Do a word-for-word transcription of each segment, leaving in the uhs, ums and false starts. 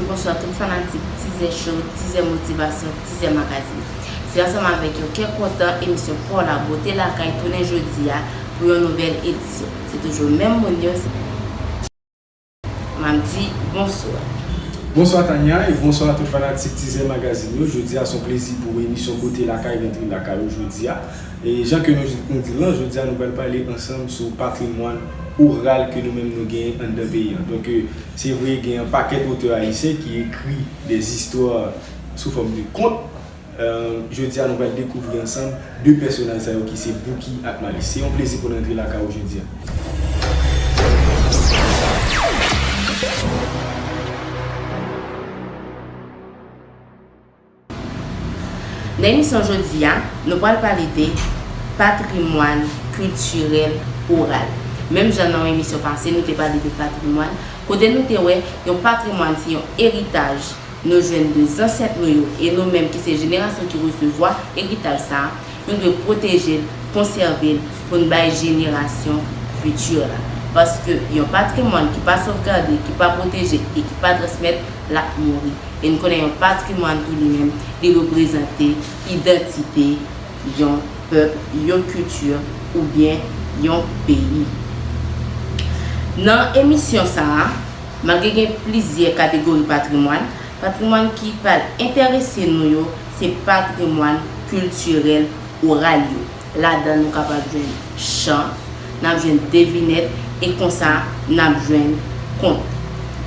Bonswa tout fanatik Tizè Show, Tizè Motivasyon, Tizè Magazine. Se ansanm avèk yon kè kontan emisyon pa w la, Bote Lakay, tounen jodi a pou yon nouvèl edisyon. Se toujou menm moun yo, m ap di bonswa. Bonswa Tanya e bonswa tout fanatik Tizè Magazine yo. Jodi a se yon plezi pou emisyon Bote Lakay rantre lakay ou jodi a. E jan ke nou, nou di l lan, jodi a nou pral pale ansanm sou patrimwàn oral ke nou menm nou genyen anndan peyi an. Donk, e, se vre gen yon pakèt otè ayisyen ki ekri dè zistwa sou fòm de kont. E, jodi a nou pral dekouvri ansanm de pèsonaj sa yo ki se Bouki ak Malis. Se yon plezi pou n rantre lakay ou jodi a. Nan emisyon jodi a, nou pral pale de patrimwàn kiltirèl oral. Menm jan nan yon emisyon pase, nou te pale de patrimwàn, kote nou te wè yon patrimwàn se yon eritaj nou jwenn de zansèt nou yo, e nou menm ki se jenerasyon ki resevwa eritaj sa a, nou dwe pwoteje l, konsève l pou n bay jenerasyon fiti la. Paske yon patrimwàn ki pa sovgade, ki pa pwoteje e ki pa transmèt, l ap mouri. E n konnen yon patrimwàn tou li menm, li reprezante idantite yon pèp, yon kilti oubyen yon peyi. Nan emisyon sa a, malgre gen plizyè kategori patrimwàn, patrimwàn ki pral enterese nou yo se patrimwàn kiltirèl oral yo. Ladan nou kapab jwenn chan, n ap jwenn devinèt, e konsa n ap jwenn kont.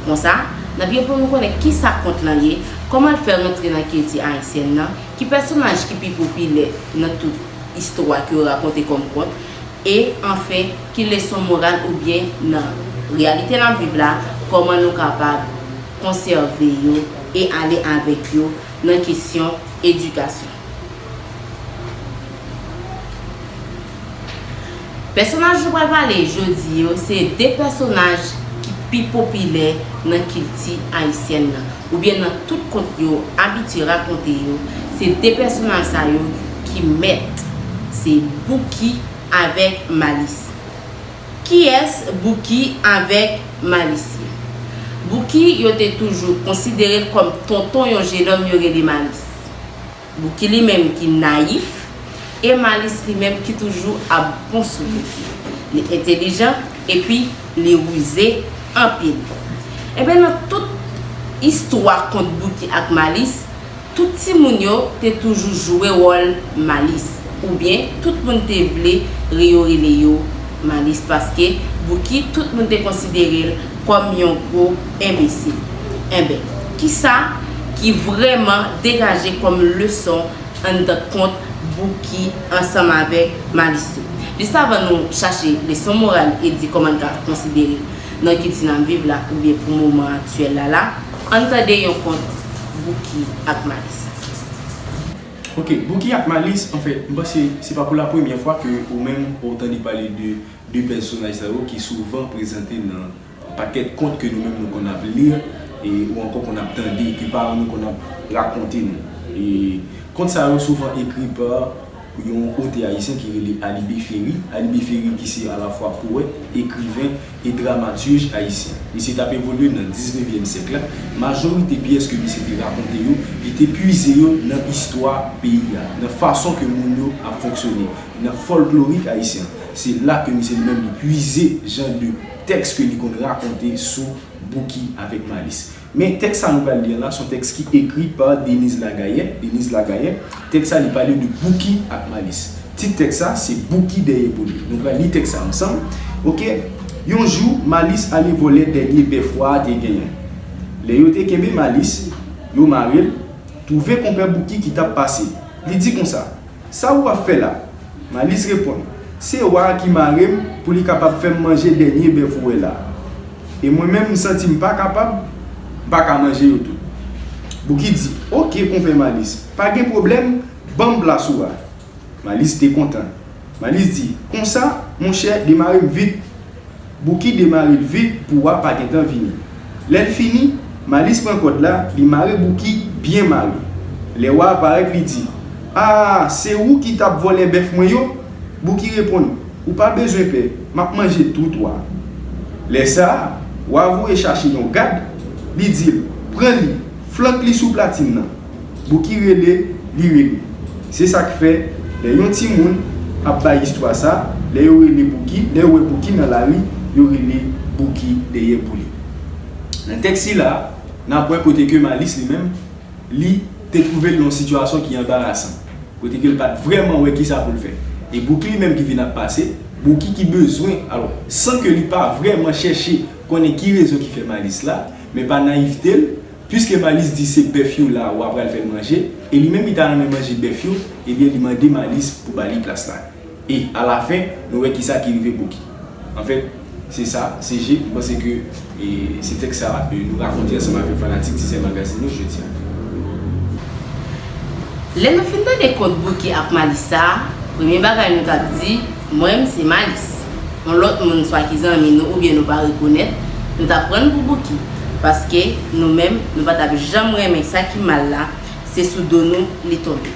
Konsa, n ap gen pou nou konnen kisa kont lan ye, kòman l fè rantre nan kilti ayisyèn nan, ki pèsonaj ki pi popilè nan tout istwa ke yo rakonte kòm kont, e anfen, ki leson moral oubyen nan reyalite n ap viv la, kòman nou kapab konsève yo e ale avèk yo nan kesyon edikasyon. Pèsonaj nou pral pale jodi yo se de pèsonaj ki pi popilè nan kilti ayisyèn nan, oubyen nan tout kont yo abitye rakonte yo, se de pèsonaj sa yo ki mèt, se Bouki avèk Malis. Kiyès Bouki avèk Malis ye? Bouki yo te toujou konsidere l kòm tonton yon jenòm yo rele Malis. Bouki li menm ki nayif, e Malis li menm ki toujou ap bon sou Bouki. Li entèlijan, epi li rize anpil. Enben, nan tout istwa kont Bouki ak Malis, tout timoun yo te toujou jwe wòl Malis, oubyen tout moun te vle re yo rele yo Malis, paske Bouki, tout moun te konsidere l kòm yon gwo enbesil. Enben, kisa ki vrèman degaje kòm leson anndan kont Bouki ansanm avèk Malis yo? Jis avan nou chache leson moral e di kòman n ka konsidere l nan kilti n ap viv la oubyen pou moman aktyèl la la, ann tande yon kont Bouki ak Malis. Ok, Bouki ak Malis, anfèt, m panse se pa pou la premyè fwa ke ou menm ou tande pale de de pèsonaj sa yo ki souvan prezante nan pakèt kont ke nou menm nou konn ap li, e, ou ankò konn ap tande, ke paran nou konn ap rakonte nou. E kont sa yo souvan ekri pa yon otè ayisyen ki rele Alibé Ferry. Alibé Ferry ki se alafwa powèt, ekriven e dramatij ayisyen. Misye t ap evolye nan diznevyèm syèk la. Majorite pyès ke misye te rakonte yo, li te pwize yo nan istwa peyi a, nan fason ke moun yo ap fonksyone, nan fòlklorik ayisyen. Se la ke misye li menm li pwize jan de tèks ke li konn rakonte sou Bouki avèk Malis. Men tèks sa nou pral li an la, se yon tèks ki ekri pa Denise Lagaillette. Denise Lagaillette, tèks sa li pale de Bouki ak Malis. Tit tèks sa, se Bouki dèyè poli. Nou pral li tèks sa ansanm. Ok, yon jou, Malis ale vòlè dènye bèf wa a te genyen. Lè yo te kenbe Malis, yo mare l, twouve konpè Bouki ki t ap pase. Li di konsa, "Sa ou ap fè la?" Malis reponn, "Se wa a ki mare m pou li kapab fè m manje dènye bèf ou wè la. E mwen menm, m santi m pa kapab, m pa ka manje yo tout." Bouki di, "Oke, konpè Malis, pa gen pwoblèm, ban m plas ou a." Malis te kontan. Malis di, "Konsa, monchè, demare m vit." Bouki demare l vit pou wa pa gentan vini. Lè l fini, Malis pran kòd la, li mare Bouki byen mare. Lè wa a parèt, li di, "A, se ou ki t ap vòlè bèf mwen yo?" Bouki reponn, "Ou pa bezwen pè, m ap manje tout wa." Lè sa a, wa voye chache yon gad, li di l, Pran li, flank li sou platin nan. Bouki rele, li rele. Se sa k fè, lè yon timoun ap bay istwa sa, lè yo rele Bouki, lè yo wè Bouki nan lari, yo rele Bouki dèyè pou li. Nan tèks sila, n ap wè kote ke Malis li menm, li te twouve l nan yon sitiyasyon ki anbarasan, kote ke l pa t vrèman wè kisa pou l fè. E Bouki li menm ki vin ap pase, Bouki ki bezwen, alò, san ke li pa vrèman chèche konnen ki rezon ki fè Malis la, men pa nayivte l, piske Malis di se bèf yo la, w a pral fè l manje, e li menm li ta renmen manje bèf yo, ebyen li mande Malis pou ba li plas la. E alafen, nou wè kisa ki rive Bouki. Anfèt, se sa, se je, m panse ke e, se tèks sa e, nou rakonte ansanm avèk fanatik Ti Sè Magazine yo jodi a. Lè nou fin tande kont Bouki ak Malis sa a, premye bagay nou t ap di, mwen menm se Malis. Yon lòt moun swa ki zanmi nou oubyen nou pa rekonèt, nou t ap pran l pou Bouki, paske nou menm nou pa t ap janm renmen sa ki mal la, se sou do nou li tonbe.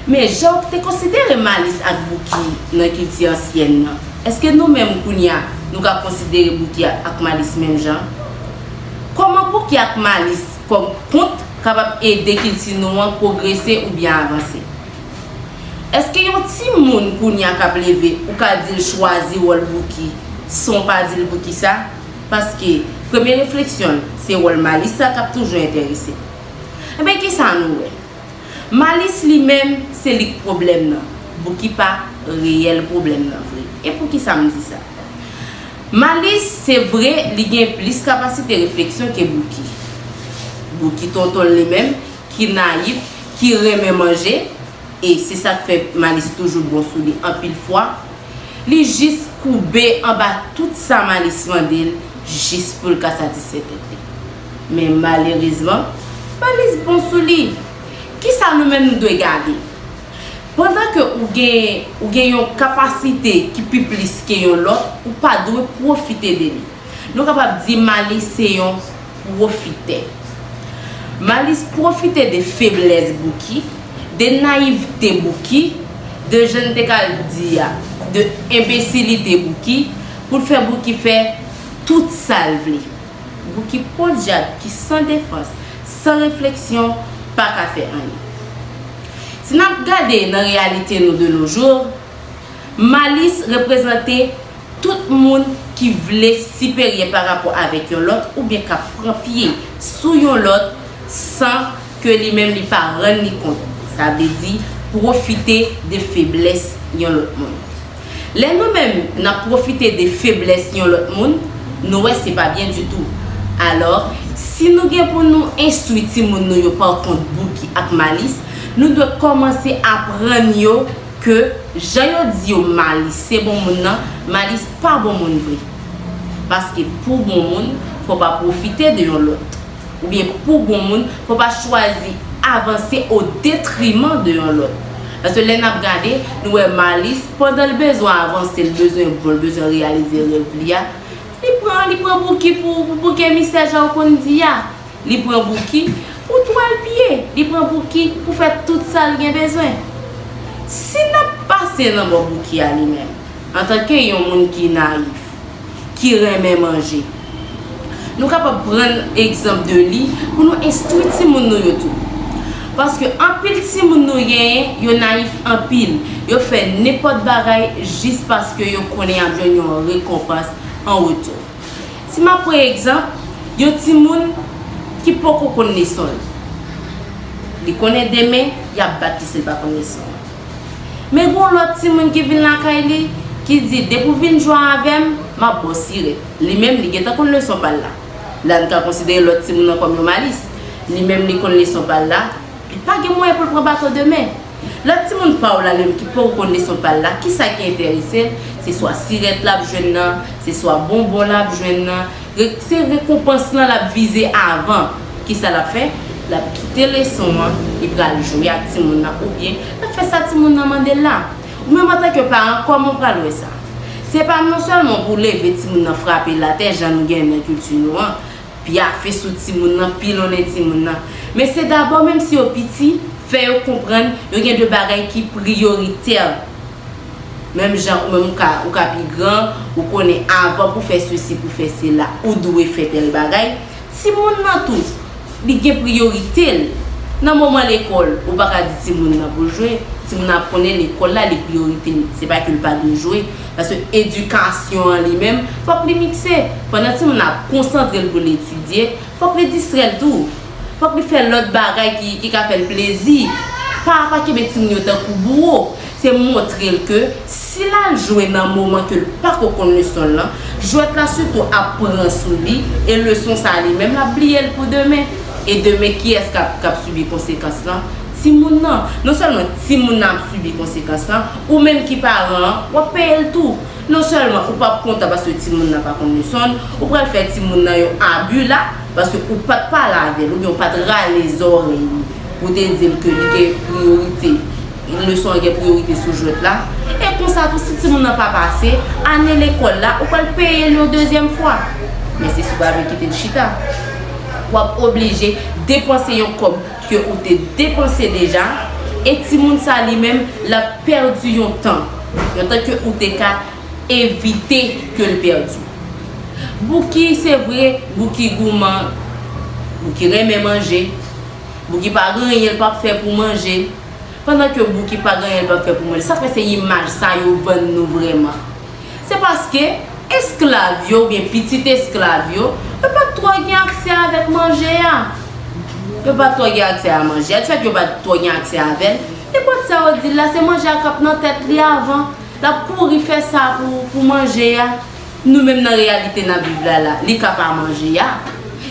Men jan w te konsidere Malis ak Bouki nan kilti ansyèn nan, èske nou menm kounye a nou ka konsidere Bouki ak Malis menm jan? Kòman Bouki ak Malis kòm kont kapab ede kilti nou an pwogrese oubyen avanse? Èske yon timoun kounye a k ap leve ou ka di l chwazi wòl Bouki san w pa di l poukisa? Paske premye refleksyon l se wòl Malis sa k ap toujou enterese l. Enben kisa nou wè? Malis li menm se li k pwoblèm nan, Bouki pa reyèl pwoblèm nan vre. E poukisa m di sa? Malis se vre li gen plis kapasite refleksyon ke Bouki. Bouki tonton l li menm ki nayif, ki renmen manje, e se sa k fè Malis toujou bon sou li anpil fwa. Li jis koube anba tout sa Malis mande l jis pou l ka satisfè tèt li. Men malerezman, Malis bon sou li. Kisa nou menm nou dwe gade? Pandan ke ou gen, ou gen yon kapasite ki pi plis ke yon lòt, ou pa dwe pwofite de li. Nou kapab di Malis se yon pwofitè. Malis pwofite de feblès Bouki, de nayivte Bouki, de jan n te ka di a, de enbesilite Bouki, pou l fè Bouki fè tout sa l vle. Bouki podyab ki san defans, san refleksyon, pa ka fè anyen. Si n ap gade nan reyalite nou de nos jours, Malis reprezante tout moun ki vle siperyè pa rapò avèk yon lòt oubyen k ap pran pye sou yon lòt san ke li menm li pa rann li kont. Sa vle di pwofite de feblès yon lòt moun. Lè nou menm n ap pwofite de feblès yon lòt moun, nou wè se pa byen ditou. Alò, si nou gen pou nou enstwi timoun nou yo pa kont Bouki ak Malis, nou dwe kòmanse aprann yo ke jan yo di yo Malis se bon moun nan, Malis pa bon moun vre. Paske pou bon moun, fò w pa pwofite de yon lòt. Oubyen pou bon moun, fò w pa chwazi avanse o detriman de yon lòt. Paske lè n ap gade, nou wè Malis, pandan l bezwen avanse, l bezwen bon, l bezwen reyalize rèv li a, li pran, li pran Bouki pou, pou bouk emisè jan w konn di a. Li pran Bouki pou twal pye, li pran Bouki pou fè tout sa l gen bezwen. Si n ap pase nan bò Bouki a li menm, antanke yon moun ki nayif, ki renmen manje, nou kapab pran egzanp de li pou nou enstwi timoun nou yo tou. Paske anpil timoun nou genyen, yo nayif anpil, yo fè nenpòt bagay jis paske yo konnen y ap jwenn yon rekonpans an retou. Si m ap pran egzanp, yon timoun ki poko konn leson l. Li konnen demen, y ap bat li si l pa konn leson l. Men gen yon lòt timoun ki vin lakay li, ki di, depi w vin jwe avè m, m ap ba w sirèt. Li menm, li gentan konn leson pa l la. La, n ka konsidere lòt timoun nan kòm yon Malis. Li menm, li konn leson pa l la, li pa gen mwayen pou l pran baton demen. Lòt timoun pa w la, li menm ki poko konn leson pa l la, kisa ki enterese l? Se swa sirèt l ap jwenn nan, se swa bonbon l ap jwenn nan, re- se rekonpans lan l ap vize avan. Kisa l ap fè? L ap kite leson an, li pral jwe ak timoun nan oubyen l ap fè sa timoun nan mande l la. Ou menm antanke paran, kòman w pral wè sa? Se pa non sèlman pou w leve timoun nan frape l atè jan nou gen nan kilti nou an, pyafe sou timoun nan, pilonnen timoun nan. Men se dabò, menm si yo piti, fè yo konprann yo gen de bagay ki priyoritè. Menm jan ou menm ou ka, ou ka pi gran, ou konnen avan pou fè sesi, pou fè sela, ou dwe fè tèl bagay. Timoun nan tou, Li gen priyorite l. Nan moman lekòl, ou pa ka di timoun nan pou l jwe. Timoun nan ap konnen lekòl la, li priyorite l. Se pa ke l pa dwe jwe. Paske edikasyon an li menm, fòk li mikse. Pandan timoun nan ap konsantre l pou l etidye, fòk li distrè l tou. Fòk li fè lòt bagay ki, ki ka fè l plezi. Pa, pa kenbe timoun yo tankou bouwo. Se montre l ke si l al jwe nan moman ke l pako konn leson l lan, jwèt la sitou ap pran sou li, e leson sa li menm l ap bliye l pou demen. E demen, kiyès k ap, k ap sibi konsekans lan? Timoun nan. Non sèlman timoun nan ap sibi konsekans lan, ou menm ki paran an, w ap peye l tou. Non sèlman ou p ap kontan paske timoun nan pa konn leson l, ou pral fè timoun nan yon abi la, paske ou pa t pale avè l, oubyen ou pa t rale zòrèy li pou te di l ke li gen priyorite, leson an gen priyorite sou jwèt la. E konsa tou, si timoun nan pa pase, ane lekòl la, ou pral peye l yon dezyèm fwa. Men se si w pa vle kite l chita. W ap oblije depanse yon kòb ke ou te depanse deja, e timoun sa li menm, l ap pèdi yon tan. Yon tan ke ou te ka evite ke l pèdi. Bouki, se vre, Bouki gouman, Bouki renmen manje, Bouki pa gen anyen l p ap fè pou manje. Pandan ke Bouki pa gen anyen l p ap fè pou manje, sa k fè se imaj sa yo vann nou vrèman? Se paske esklav yo oubyen pitit esklav yo, yo pa t twò gen aksè avèk manje a. Yo pa t twò gen aksè a manje a. Difèt yo pa t twò gen aksè avè l, nenpòt sa yo di l la, se manje a k ap nan tèt li avan. L ap kouri fè sa pou, pou manje a. Nou menm nan reyalite n ap viv la la, li ka pa manje a.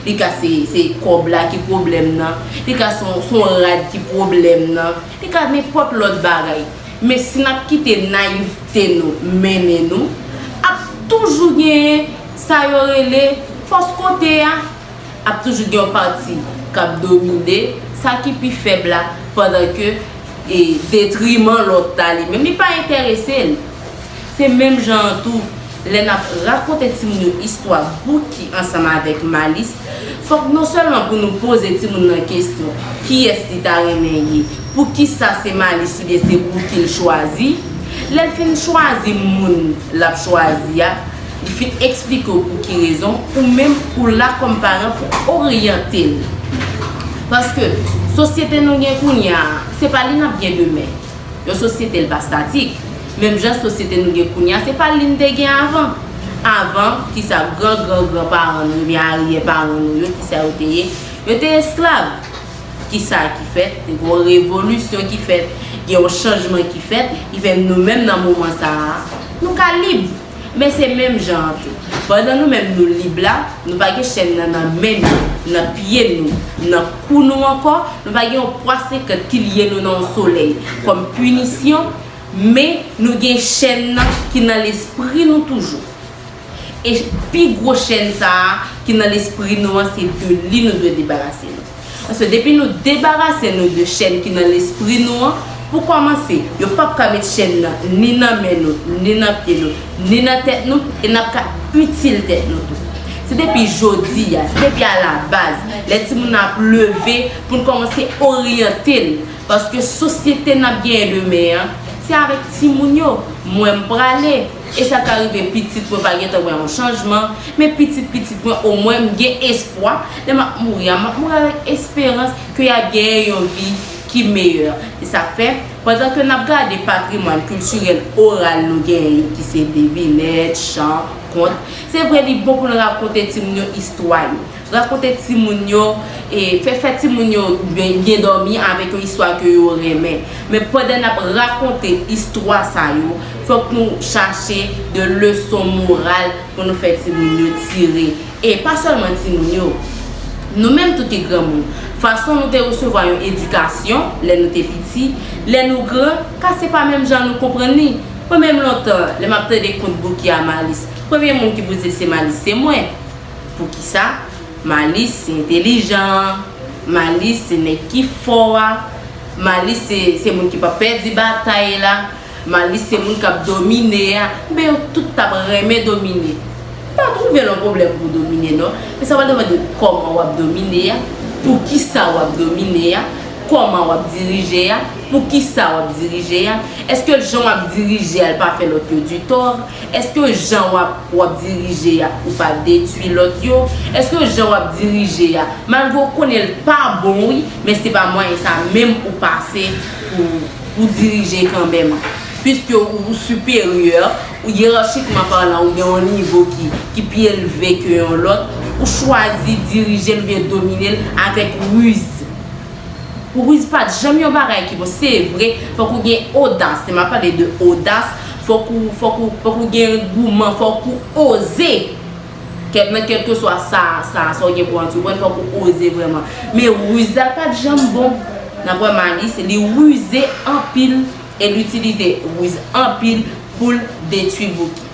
Li ka se, se kòb la ki pwoblèm nan. Li ka se yon, se yon rad ki pwoblèm nan. Li ka nenpòt lòt bagay. Men si n ap kite nayivte nou mennen nou, ap toujou genyen sa yo rele fòs kote a. Ap toujou gen yon pati k ap domine sa ki pi fèb la, pandan ke, e, detriman lòt la li menm, li pa enterese l. Se menm jan an tou, lè n ap rakonte timoun yo istwa Bouki ansanm avèk Malis, fòk non sèlman pou nou poze timoun nan kesyon, kiyès li ta renmen ye? Poukisa se Malis oubyen se Bouki l chwazi? Lè l fin chwazi moun l ap chwazi a, li fin eksplike w pou ki rezon, ou menm ou la kòm paran pou oryante l. Paske sosyete nou gen kounye a, se pa li n ap gen demen. Yon sosyete, l pa statik. Menm jan sosyete nou gen kounye a, se pa li n te gen avan. Avan, kisa gran gran gran paran nou oubyen aryè paran nou yo, kisa yo te ye? Yo te esklav. Kisa ki fèt? Te gen yon revolisyon ki fèt, gen yon chanjman ki fèt, ki fè nou menm nan moman sa a, nou ka lib. Men se menm jan an tou. Pandan nou menm nou lib la, nou pa gen chèn nan nan men nou, nan pye nou, nan kou nou ankò, nou pa gen yon pwa senkant ki lye nou nan yon solèy kòm pinisyon, men nou gen chèn nan ki nan lespri nou toujou. E pi gwo chèn sa a ki nan lespri nou an, se de li nou dwe debarase nou. Paske depi nou debarase nou de chèn ki nan lespri nou an, pou kòmanse, yo p ap ka met chèn nan ni nan men nou, ni nan pye nou, ni nan tèt nou, e n ap ka itil tèt nou tou. Se depi jodi a, se depi alabaz, lè timoun nan ap leve, pou n kòmanse oryante l. Paske sosyete n ap genyen demen an, se avèk timoun yo. Mwen, m prale. E sa ka rive pitit mwen pa gentan wè yon chanjman, men pitit pitit mwen, omwen, m gen espwa. Lè m ap mouri a, m ap mouri avèk esperans ke y ap genyen yon vi ki meyè. Se sa k fè, pandan ke n ap gade patrimwàn kiltirèl oral nou genyen, ki se devinèt, chan, kont, se vre li bon pou n rakonte timoun yo istwa yo. Rakonte timoun yo, e fè, fè timoun yo byen, byen dòmi avèk yon istwa ke yo renmen. Men pandan n ap rakonte istwa sa yo, fòk nou chache de leson moral pou nou fè timoun yo tire. E pa sèlman timoun yo, nou menm tou ki granmoun, fason nou te resevwa yon edikasyon lè nou te piti, lè nou gran, ka se pa menm jan nou konprann li. Mwen menm lontan, lè m ap tande kont Bouki a Malis, premye moun ki poze se Malis, se mwen. Poukisa? Malis se entelijan an, Malis se nèg ki fò a, Malis se, se moun ki p ap pèdi batay la, Malis se moun k ap domine a. Men yo tout t ap renmen domine. M pa twouve l yon pwoblèm pou domine non. Men sa pral depann de kòman w ap domine a, poukisa w ap domine a, kòman w ap dirije a, poukisa w ap dirije a, èske jan w ap dirije a l pa fè lòt yo di tò, èske jan w ap, w ap dirije a ou pa detwi lòt yo, èske jan w ap dirije a, malgre w konnen l pa bon wi, men se pa mwayen sa menm ou pase pou, pou dirije kanmenm. Piske ou siperyè, ou yerachikman palan, ou gen yon nivo ki, ki pi elve ke yon lòt, ou chwazi dirije l oubyen domine l avèk riz. Riz pa t janm yon bagay ki bon. Se vre, fòk ou gen odas. Lè m ap pale de odas, fòk ou, fòk ou, fòk ou gen gouman, fòk ou oze. Kèl, nan kèlkeswa sa, sa, sa w gen pou antreprann, fòk ou oze vrèman. Men riz la pa t janm bon. N ap wè Malice, li rize anpil e l itilize riz anpil pou l detwi Bouki.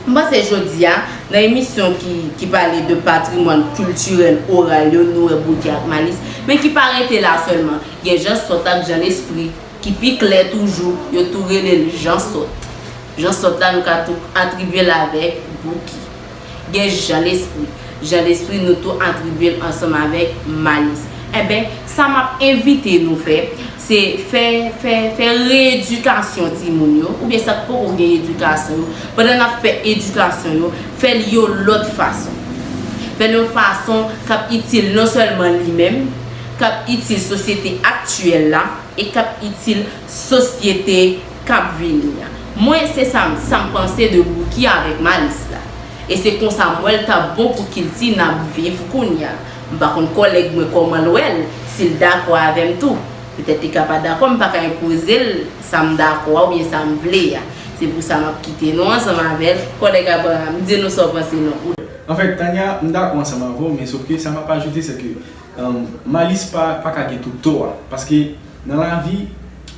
M panse jodi a, nan emisyon ki, ki pale de patrimwàn kiltirèl oral yo, nou wè Bouki ak Malice, men ki pa rete la sèlman. Gen Jan Sòt ak Jan Lespri, ki pi klè toujou, yo tou rele l Jan Sòt. Jan Sòt la, nou ka tou atribye l avèk Bouki. Gen Jan Lespri. Jan Lespri, nou tou atribye l ansanm avèk Malice. Enben, sa m ap envite nou fè, se fè, fè, fè reyedikasyon timoun yo, oubyen sa k poko gen edikasyon yo, pandan n ap fè edikasyon yo, fè l yon lòt fason. Fè l yon fason k ap itil non sèlman li menm, k ap itil sosyete aktyèl la, e k ap itil sosyete k ap vini a. Mwen, se sa m, sa m panse de Bouki avèk Malice la. E se konsa m wè l t ap bon pou kilti n ap viv kounye a. M pa konn kòlèg mwen kòman l wè l, si l dakò avè m tou. Petèt li ka pa dakò, m pa ka enpoze l sa m dakò a oubyen sa m vle a. Se pou sa m ap kite nou ansanm avè l. Kòlèg Abraham, di nou sa w panse non. Anfèt, Tania, m dakò ansanm avè w, men sofke sa m ap ajoute, se ke, um, Malice pa, pa ka gen tout tò a. Paske nan lavi,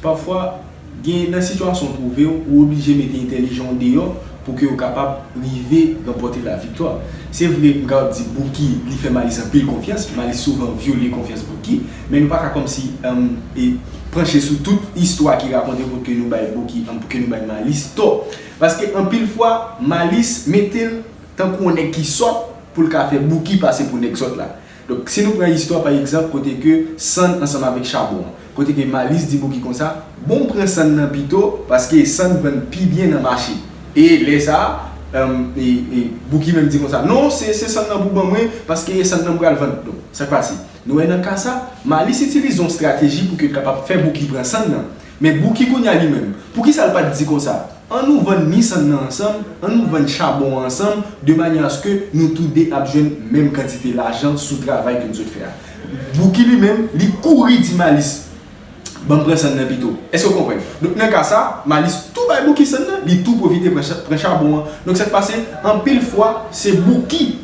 pafwa, gen nan sitiyasyon w twouve w, ou oblije mete entèlijan w deyò pou ke w kapab rive ranpòte laviktwa. Se vre, m kapab di Bouki, li fè Malice anpil konfyans, Malice souvan vyole konfyans Bouki, men nou pa ka kòmsi, um, e, panche sou tout istwa ki rakonte pou ke nou bay Bouki, um, pou ke nou bay Malice tò. Paske anpil fwa, Malice mete l tankou yon nèg ki sòt pou l ka fè Bouki pase pou nèg sòt la. Donk, si nou pran istwa, pa egzanp, kote ke sann ansanm avèk chabon an, kote ke Malice di Bouki konsa, bon, m pran sann nan pito, paske sann vann pi byen nan mache. E lè sa a, e, e, Bouki menm di konsa, non, se, se sann nan pou ban mwen, paske sann nan m pral vann. Donk, sa k pase? Nou wè nan ka sa, Malice itilize yon estrateji pou ke l kapab fè Bouki pran sann nan. Men Bouki kounye a li menm, poukisa l pa t di konsa? An nou vann ni sann nan ansanm, an nou vann chabon an ansanm, de manyè aske nou tou de ap jwenn menm kantite lajan sou travay ke nou sot fè a. Bouki li menm, li kouri di Malice, ban m pran sann nan pito. Èske w konprann? Donk, nan ka sa, Malice tou bay Bouki sann nan, li tou pwofite pran cha-, pran chabon an. Donk, sa k pase, anpil fwa, se Bouki,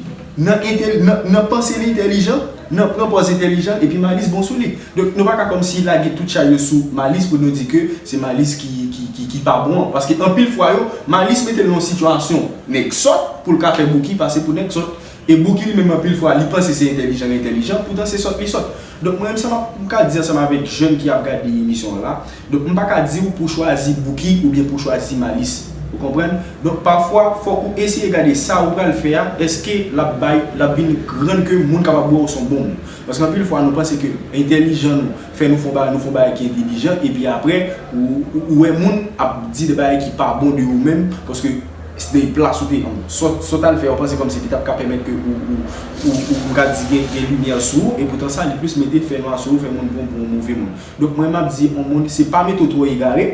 nan entèl-, nan, nan panse li entèlijan, nan pran pòz entèlijan, epi Malice bon sou li. Donk, nou pa ka kòmsi lage tout chay yo sou Malice pou nou di ke se Malice ki, ki, ki, ki pa bon an. Paske anpil fwa yo, Malice mete l nan yon sitiyasyon nèg sòt pou l ka fè Bouki pase pou nèg sòt. E Bouki li menm anpil fwa, li panse se entèlijan li entèlijan, poutan se sòt li sòt. Donk, mwen menm sa m ap, m ka di ansanm avèk jèn ki ap gade emisyon an la, donk, m pa ka di w pou chwazi Bouki oubyen pou chwazi Malice. Ou konprann? Donk, pafwa, fòk ou eseye gade sa ou pral fè a, èske l ap bay, l ap vin rann ke moun kapab wè w se yon bon moun. Paske anpil fwa, nou panse ke entèlijan nou fè nou fè yon bagay, nou fè yon bagay ki entèlijan, epi apre, ou, ou, ou wè moun ap di de bagay ki pa bon de ou menm, paske se de plas ou te, sòt, sòt al fè, ou panse kòmsi li t ap ka pèmèt ke ou, ou, ou, ou, m ka di gen, gen limyè sou ou, e poutan sa, li plis mete fènwa sou ou, fè moun pran w pou yon move moun. Donk, mwen, m ap di yon moun, se pa mete w twò egare,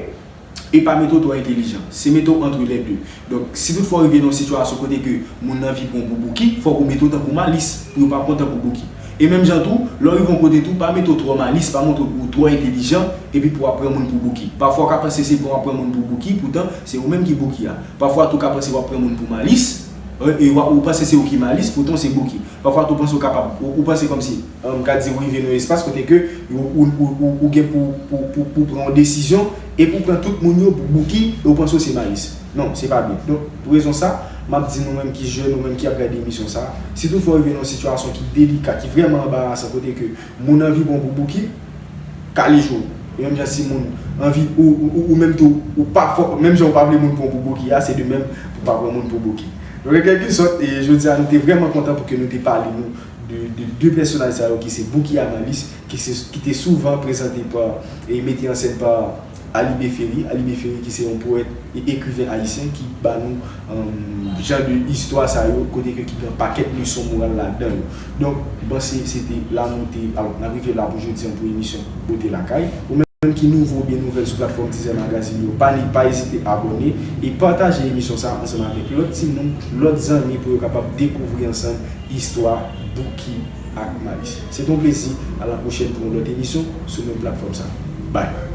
e pa mete w twò entèlijan. Se mete w entre les deux. Donk, si toutfwa w rive nan yon sitiyasyon kote ke moun nan anvi pran w pou Bouki, fòk ou mete w tankou Malice, pou yo pa pran w tankou Bouki. E menm jan tou, lè w rive yon kote tou, pa mete w twò Malice, pa montre w twò entèlijan, epi pou w ap pran moun pou Bouki. Pafwa, w ka panse se pou w ap pran moun pou Bouki, poutan, se ou menm ki Bouki a. Pafwa tou, w ka panse w ap pran moun pou Malice, e, e w, ou panse se ou ki Malice, poutan w se Bouki. Pafwa tou, w panse w kapab, ou, ou panse kòmsi, e, m ka di, ou rive nan yon espas kote ke ou, ou, ou, ou, ou gen pou, pou, pou, pou pran yon desizyon e pou pran tout moun yo pou Bouki e ou panse w se Malice. Non, se pa byen. Donk, pou rezon sa, m ap di nou menm ki jèn, nou menm ki ap gade emisyon sa, si toutfwa w rive nan yon sitiyasyon ki delika, ki vrèman anbarasan, kote ke moun anvi pran w pou Bouki, kale je w. E menm jan si moun anvi, ou, ou, ou, ou menm tou, ou pa fò, menm jan ou pa vle moun pran w pou Bouki a, se de menm pou pa pran moun pou Bouki. Donk, an kèlkesòt, e jodi a, nou te vrèman kontan pou ke nou te pale nou de, de de pèsonaj sa yo ki se Bouki ak Malis, ki, se, ki te souvan prezante pa e mete an sèn pa Alibé Ferry. Alibé Ferry ki se yon powèt e ekriven ayisyen ki ba nou um, jan de istwa sa yo kote ke ki gen pakèt leson moral ladan yo. Donk, m panse se te la nou te, alò, n ap rive la pou jodi an pou emisyon Bote Lakay. Ou menm ki nouvo oubyen nouvèl sou platfòm Tizè Magazine yo, pa li, pa ezite abòne e pataje emisyon sa ansanm avèk lòt timoun, lòt zanmi pou yo kapab dekouvri ansanm istwa Bouki ak Malis. Se te yon plezi, a la pwochèn pou yon lòt emisyon sou menm platfòm sa. Bye!